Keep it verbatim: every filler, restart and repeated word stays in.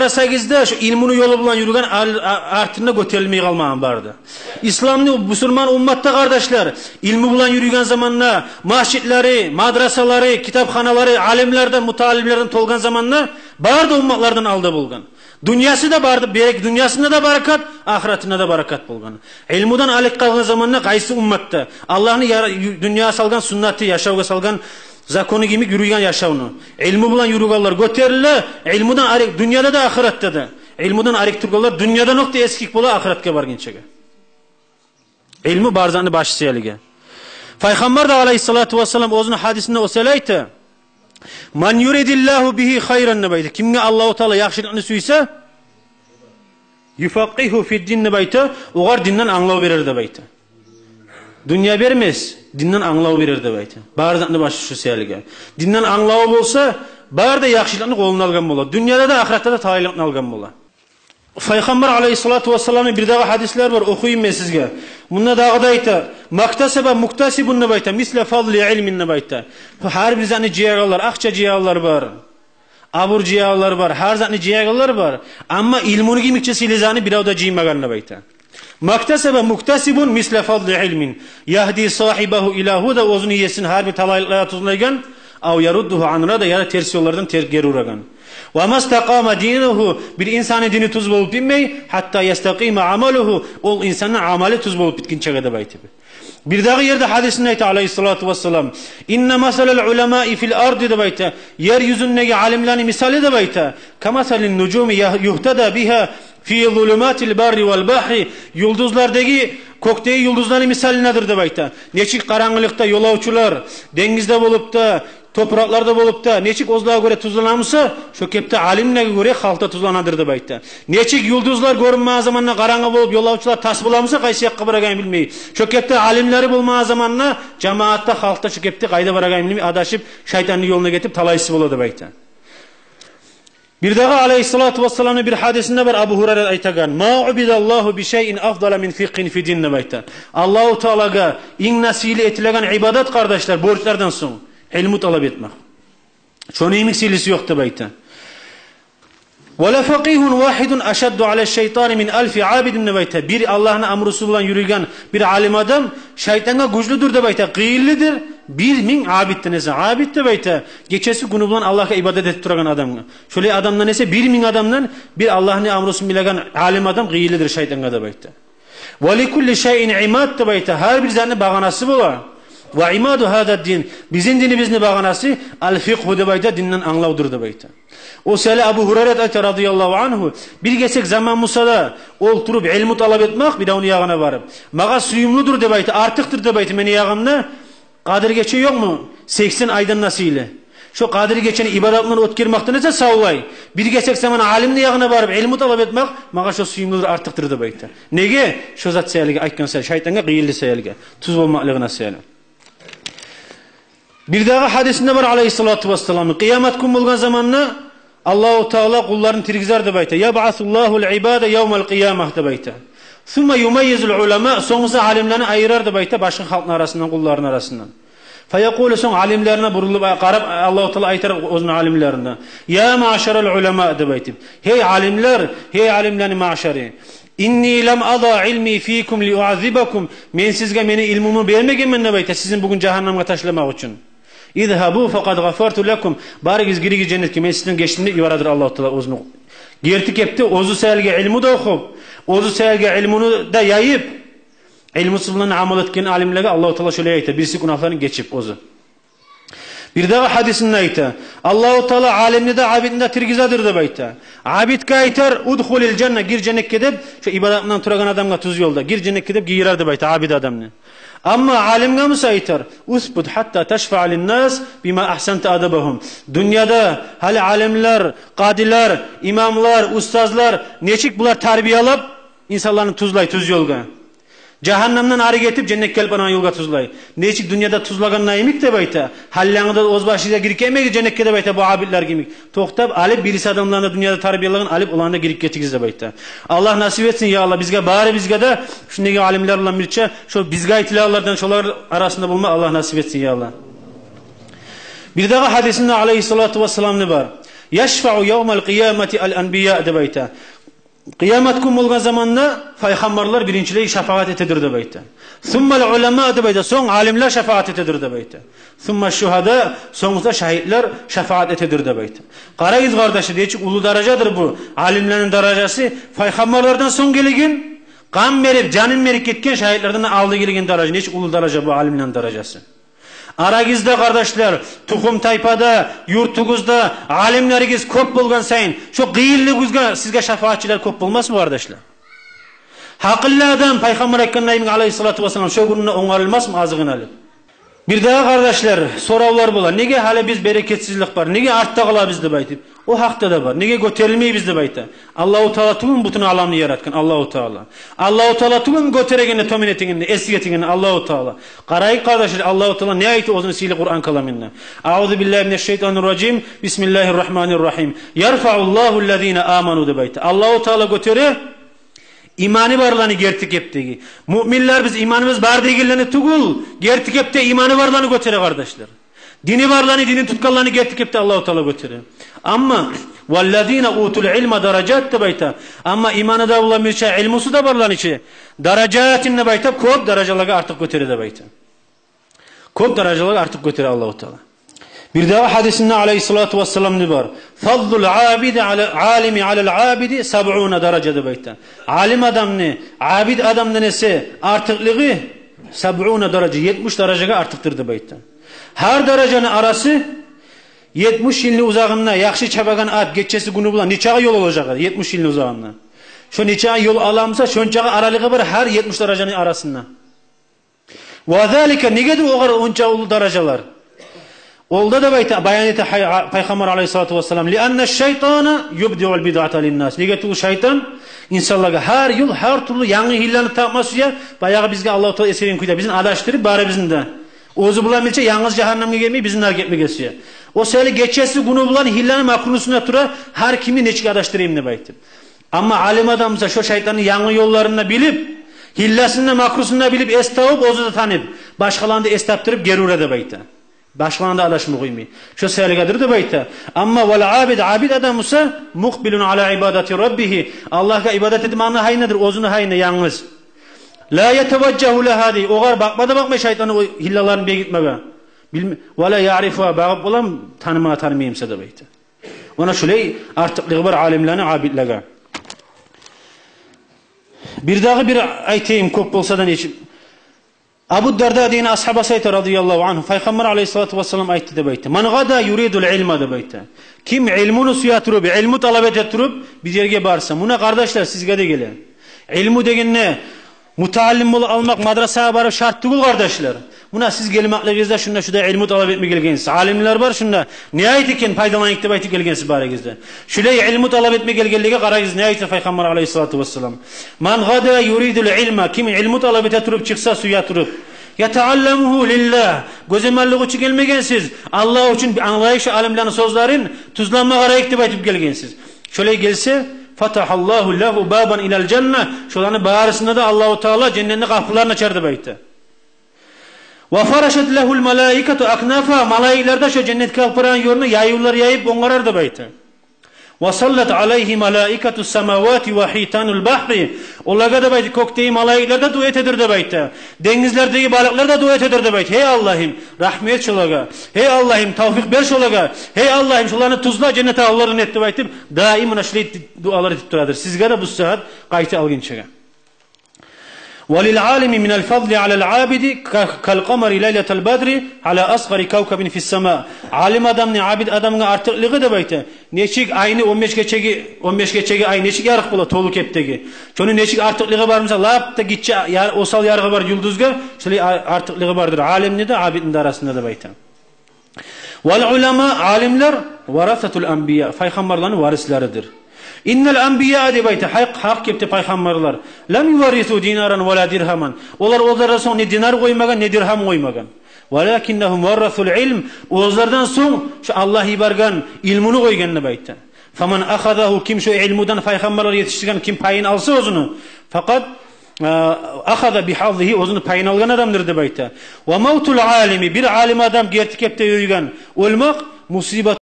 Къарасагъыз да, шо илмуну ёлу булан юрюген ал-, а-, артында гётерилмей къалмагъан барды. Исламны, бусурман умматда, къардашлар, илму булан юрюген заманда межитлери, мадрасалары, китапханалары алимлерден, муталимлерден толгъан заманда бары да умматлардан алда болгъан. Дюньясы да барды, берек-, дюньясында да баракат, ахыратында да баракат болгъан. Илмудан арек къалгъан заманда къайсы умматда Аллагьны яра-, ю-, дюньягъа салгъан суннаты, яшавгъа салгъан закону йимик юрюйген яшавну. Илму булан юрюгенлер гётериле, илмудан арек, дюньяда да, ахыратда да. Илмудан арек тургъанлар дюньядан окъ да эсгик бола ахыратгъа баргъынчагъа. Илму бар затны башы саялыгъа. Пайхаммар да алайгьиссалату вассалам оьзюню гьадисинде о саялы айта: «Ман юридиллагьу бигьи хайран», — деп айта. Кимге Аллагьу Таала яхшылыкъны сюйсе, «юфакъкъигьгьу фиддин», — деп айта, огъар динден англав берер деп айта. Дюнья бермес, динден англав берер деп айта. Бар затны башы шу саялыгъа. Динден англаву болса, бары да яхшылыкъны къолуна алгъан бола. Дюньяда да, ахыратда да талайлыкъны алгъан бола. Пайхаммар алайгьиссалату вассаламны бирдагъы гьадислер бар, охуйум мен сизге. Мунда дагъы да айта: «Мактасаба муктасибун», — деп айта, «мисла фадли илмин», — деп айта. Гьар бир затны жыягъанлар, акъча жыягъанлар бар, абур жыягъанлар бар, гьар затны жыягъанлар бар. Амма илмуну йимикче сыйлы затны бирев де жыймагъан деп айта. «Мактасаба муктасибун мисла фадли илмин, ягьди сагьибагьу ила гьуда», оьзюню есин гьар бир талайлыкълагъа тюзлейген, «ав яруддугьу ан рада», яда терс ёллардан тер-, гери урагъан. «Ва мастакъама динугьу», бир инсанны дини тюз болуп битмей, «гьатта ястакъима амалугьу», ол инсанны амалы тюз болуп битгинчеге деп айтып. Бирдагъы ерде гьадисинде айта алайгьиссалату вассалам: «Инна масалал уламаи фил арди», — деп айта. Ер юзюндеги алимлени мисалы, деп айта, «камасалин нужуми я-, югьтада бигьа фи зулуматил барри вал багьри». Юлдузлардагъы, кёкдеги юлдузланы мисалындадыр, деп айта. Нечик къарангылыкъда ёлавчулар денгизде болуп да, топуракъларда болуп да, нечик оьзлеге гёре тюзлене буса, шо кепде алимлеге гёре халкъ да тюзленедир, деп айта. Нечик юлдузлар гёрюнмеген заманда къарангы болуп, ёлавчулар тас бола буса, къайсы якъгъа барагъанын билмей, шо кепде алимлери болмагъан заманда жамаат да, халкъ да шо кепде къайда барагъанын билмей, адашып, шайтанны ёлуна гетип, талайсыз бола, деп айта. Бирдагъы алайгьиссалату вассаламны бир гьадисинде бар, Абу Гьурайра айтагъан: «Ма убидаллагьу би шайин афдала мин фикъгьин фиддин», — деп айта. Аллагьу Таалагъа инг де сыйлы этилеген ибадат, къардашлар, борчлардан сонг илму талап этмек. Шону йимик сыйлысы ёкъ, деп айта. «Ва ла факъигьун вагьидун ашадду ала шайтани мин алфи абидин», — деп айта. Бир Аллагьны амрусу булан юрюйген бир алим адам шайтангъа гючлюдюр, деп айта, къыйынлыдыр бир минг абидден эсе. Абид, деп айта, гечеси-гюню булан Аллагьгъа ибадат этип турагъан адамгъа. Шолай адамдан эсе бир минг адамдан бир Аллагьны амрусун билеген алим адам къыйынлыдыр шайтангъа, деп айта. «Ва ли кулли шайин имад», — деп айта, гьар бир затны багъанасы бола. «Ва имаду гьаза дин», бизин динибизни багъанасы, «ал фикъгьу», — деп айта, динден англавдур, деп айта. О саялы Абу Гьурайра айта, радияллагьу ангьу: «Бир гесек заман буса да олтуруп илму талап этмек, биревню ягъына барып, магъа сююмлюдюр, — деп айта, — артыкъдыр, — деп айта, — мени ягъымда Къадир гече ёкъму? Сексен айдан да сыйлы. Шо Къадир гечени ибадат булан оьтгермекден эсе савлай, бир гесек заман алимни ягъына барып илму талап этмек магъа шо сююмлюдюр, артыкъдыр», — деп айта. Неге? Шо зат саялыгъа, айтгъан саялы, шайтангъа къыйынлы саялыгъа, тюз болмакълыгъына саялы. Бирдагъы гьадисинде бар алайгьиссалату вассаламны: «Къыямат гюн болгъан заманда Аллагьу Таала къулларын тиргизер, — деп айта. — Ябъасуллагьул ибада явмал къиямагь, — деп айта. — Сумма юмаййизул улама, сонг буса алимлени айырар, — деп айта, — башгъа халкъны арасындан, къулларыны арасындан. Фаякъулу, сонг алимлерине бурулуп къарап, Аллагьу Таала айтар оьзюню алимлерине: я маъшарал улама, — деп айтып, — гьей алимлер, гьей алимлени маъшары. Инни лам ада илми фикум ли уаззибакум, мен сизге мени илмумну бермегенмен, — деп айта, — сизин бугюн жагьаннамгъа ташламакъ учун. Изгьабу факъад гъафарту лакум, барыгъыз, гиригиз женнетге, мен сизден гечдим», — деп йибередир Аллагьу Таала оьзюню. Герти кепде оьзю саялгъа илму да охуп, оьзю саялгъа илмуну да яйып, илмусу булан амал этген алимлеге Аллагьу Таала шолай айта, бириси гюнагьларын гечип оьзю. Бирдагъы гьадисинде айта, Аллагьу Таала алимни де, абидни де тиргизедир деп айта. Абидге айтар: «Удхулил жанна, гир женнетге», — деп, шо ибадатындан турагъан адамгъа тюз ёлда, «гир женнетге», — деп гийирер деп айта абид адамны. Амма алимге буса айтар: «Усбут гьатта ташфаъа линнас бима агьсанта адабагьум». Дюньяда гьали алимлер, къадилер, имамлар, устазлар, нечик булар тарбиялап инсанланы тюзлей тюз ёлгъа, жагьаннамдан арек этип, женнетге алып барагъан ёлгъа тюзлей. Нечик дюньяда тюзлегенде йимик деп айта. Гьали янгыдан оьз башыгъызгъа гирип гелмегиз женнетге деп айта бу абидлер йимик. Токътап алып, бириси адамланы дюньяда тарбиялагъан алып, оланы да гирип гетигиз деп айта. Аллагь насип этсин, я Аллагь, бизге, барыбызгъа да шундагъы алимлер булан бирче, шо бизге айтылагъанлардан, шолар арасында болма Аллагь насип этсин, я Аллагь. Бирдагъы гьадисинде алайгьиссалату вассаламны бар. «Яшфаъу явмал къиямати ал анбия», — деп айта. Къыямат гюн болгъан заманда пайхаммарлар биринчилей шафагьат этедир деп айта. «Суммал улама», — деп айта, сонг алимлер шафагьат этедир деп айта. «Сумма шугьада», сонг буса шагьитлер шафагьат этедир деп айта. Къарагъыз, къардашлар, нечик уллу даражадыр бу алимлени даражасы, пайхаммарлардан сонг гелеген, къан берип, жанын берип гетген шагьитлерден алда гелеген даража, нечик уллу даража бу алимлени даражасы. Арагъызда, къардашлар, тухум-тайпада, юртугъузда алимлеригиз кёп болгъан сайын, шо къыйынлыгъыгъызгъа сизге шафагьатчылар кёп болмасмы, къардашлар? Гьакъыллы адам, пайхаммар айтгъандай, алайгьиссалату вассалам, шо гюнюне онгарылмасмы азыгъын алып? Бирдагъы, къардашлар, соравлар бола: неге гьали биз берекетсизлик бар, неге артда къалабыз деп айтып. О гьакъда да бар. Неге гётерилмейбиз деп айта. Аллагьу Таала тюгюлмю бютюн аламны яратгъан? Аллагьу Таала. Аллагьу Таала тюгюлмю гётерегенни, тёбен этегенни, эсгетегенни? Аллагьу Таала. Къарайыкъ, къардашлар, Аллагьу Таала не айта оьзюню сыйлы Къуран каламында. «Аузу биллагьи минаш шайтанир ражим. Бисмиллагьир рагьманир рагьим. Ярфаъуллагьу ллазина аману», — деп айта. Аллагьу Таала гётере иманы барланы, герти кепдеги. Муъминлер, биз иманыбыз бар дегенлени тюгюл, герти кепде иманы барланы гётере, къардашлар. Дини барланы, динин тутгъанланы герти кепде Аллагьу Таала гётере. Амма «валлазина утул илма даражат» деп айта. Амма иманы да булан бирче, илмусу да барланы чы, даражатын деп айта, кёп даражалагъа артыкъ гётере деп айта. Кёп даражалагъа артыкъ гётере Аллагьу Таала. Бирдагъы гьадисинде алайгьиссалату вассаламны бар: «Фадлул абиди ала, алими алал абиди сабъуна даража» деп айта. Алим адамны абид адамдан эсе артыкълыгъы сабъуна даража, етмиш даражагъа артыкъдыр деп айта. Гьар даражаны арасы етмиш йылны узагъында яхшы чабагъан ат гечеси-гюню булан нечакъы ёл алажакъ эди, етмиш йылны узагъында. Шо нечакъы ёл аламса, шончакъы аралыгъы бар гьар етмиш даражаны арасында. «Ва залика», негедир огъар онча уллу даражалар? Олда деп айта, баян эте гьай-, пайхаммар алайгьиссалату вассалам: «Лианна шайтана юбдиул бидъата линнас». Неге тюгюл шайтан инсанлагъа гьар йыл гьар тюрлю янгы гьилланы тапма сюе, баягъы бизге Аллагьу Таала эсгерген кюйде, бизин адашдырып барыбызны да. Оьзю булан бирче янгыз жагьаннемге гелмей, бизин де алып гетмеге сюе. О саялы гечеси-гюню булан гьилланы макрусунда тура, гьар кимни нечик адашдырайым деп айтып. Амма алим адам буса шо шайтанны янгы ёлларын да билип, гьилласын да, макрусун да билип, эс тавуп, оьзю де танып, башгъаланы да эс тапдырып гери ура деп айта. Башгъаланы да адашма къоймай. Шо саялыгъадыр деп айта. Амма «вал абид», абид адам буса, «мукъбилун ала ибадати раббигьи», Аллагьгъа ибадат этмекни гьайындадыр, оьзюню гьайында янгыз. «Ла ятаважжагьу лагьа», дей, огъар бакъма да бакъмай, шайтанны о гьиллаларын бегитмеге. Билме-, «ва ла яърифугьа», багъып болам, таныма, танымаймса деп айта. Она шулай артыкълыгъы бар алимлени абидлеге. Бирдагъы бир айтайым, кёп болса да нечик. Абу Дарда деген асгьабасы айта, радияллагьу ангьу, пайхаммар алайгьиссалату вассалам айтды деп айта. «Ман гъада юридул илма», деп айта. Ким илмуну сюе туруп, илму талап эте туруп бир ерге барса. Муна, къардашлар, сизге де геле. Илму дегенде мутааллим болуп алмакъ, мадрасагъа барып шарт тюгюл, къардашлар. Муна сиз гелмеклигигизде шунда шунда илму талап этме гелгенсиз. Алимлер бар шунда. Не айта экен, пайдаланайыкъ деп айтып гелгенсиз барыгъыз да. Шулай илму талап этме гелгенлеге къарагъыз, не айтды пайхаммар алайгьиссалату вассалам. «Ман гъада юридул илма», ким илму талап эте туруп чыкъса, сюе туруп. «Ятаалламугьу лиллагь». Гёземеллик учун гелмегенсиз. Аллагь учун, англайыкъ шу алимлени сёзлерин, тюзленме къарайыкъ деп айтып гелгенсиз. Шолай гелсе, «фатагьаллагьу лагьу бабан илал жанна», шоланы барысына да Аллагьу Таала женнетни къапуларын ачар деп айта. «Ва фарашат лагьул малаикату акнафагьа», малайиклер де шо женнетге алып барагъан ёлну яювлар яйып онгарар деп айта. «Ва саллат алайгьи малаикатус самавати ва гьитанул багьри». Олагъа деп айта, кёкдеги малайиклер де дуа этедир деп айта. Денгизлердеги балыкълар да дуа этедир деп айта. Гьей Аллагьым, рагьму эт шолагъа. Гьей Аллагьым, тавфикъ бер шолагъа. Гьей Аллагьым, шоланы тюзле, женнет агьлулардан эт деп айтып, даим муна шулай дуалар этип турадыр. Сизге де бу сагьат къайта алгъынчагъа. «Ва лил алими минал фадли алал абиди ка-, кал къамари лайлатал бадри ала асгъари кавкабин фис сама». Алим адамны абид адамгъа артыкълыгъы деп айта. Нечик айны он беш гечеги, он беш гечеги ай нечик ярыкъ бола, толу кепдеги. Шону нечик артыкълыгъы бар буса, лап да гиччи яр-, осал ярыгъы бар юлдузгъа, шолай а-, артыкълыгъы бардыр алимни де, абидни де арасында деп айта. «Вал улама», алимлер, «варасатул анбия», пайхаммарланы варислеридир. «Иннал анбия», деп айта, гьакъ, гьакъ кепде пайхаммарлар, «лам юваррису динаран ва ла диргьаман». Олар оьзлерден сонг не динар къоймагъан, не диргьам къоймагъан. «Валакиннагьум варрасул илм», оьзлерден сонг шу Аллагь йиберген илмуну къойгъан деп айта. «Фаман ахазагьу», ким шу илмудан, пайхаммарлар етишдирген, ким пайын алса оьзюню, «факъад, а, ахаза бигьаззигьи», оьзюню пайын алгъан адамдыр деп айта. «Ва мавтул алими», бир алим адам герти кепде оьлген, оьлмек, «мусибат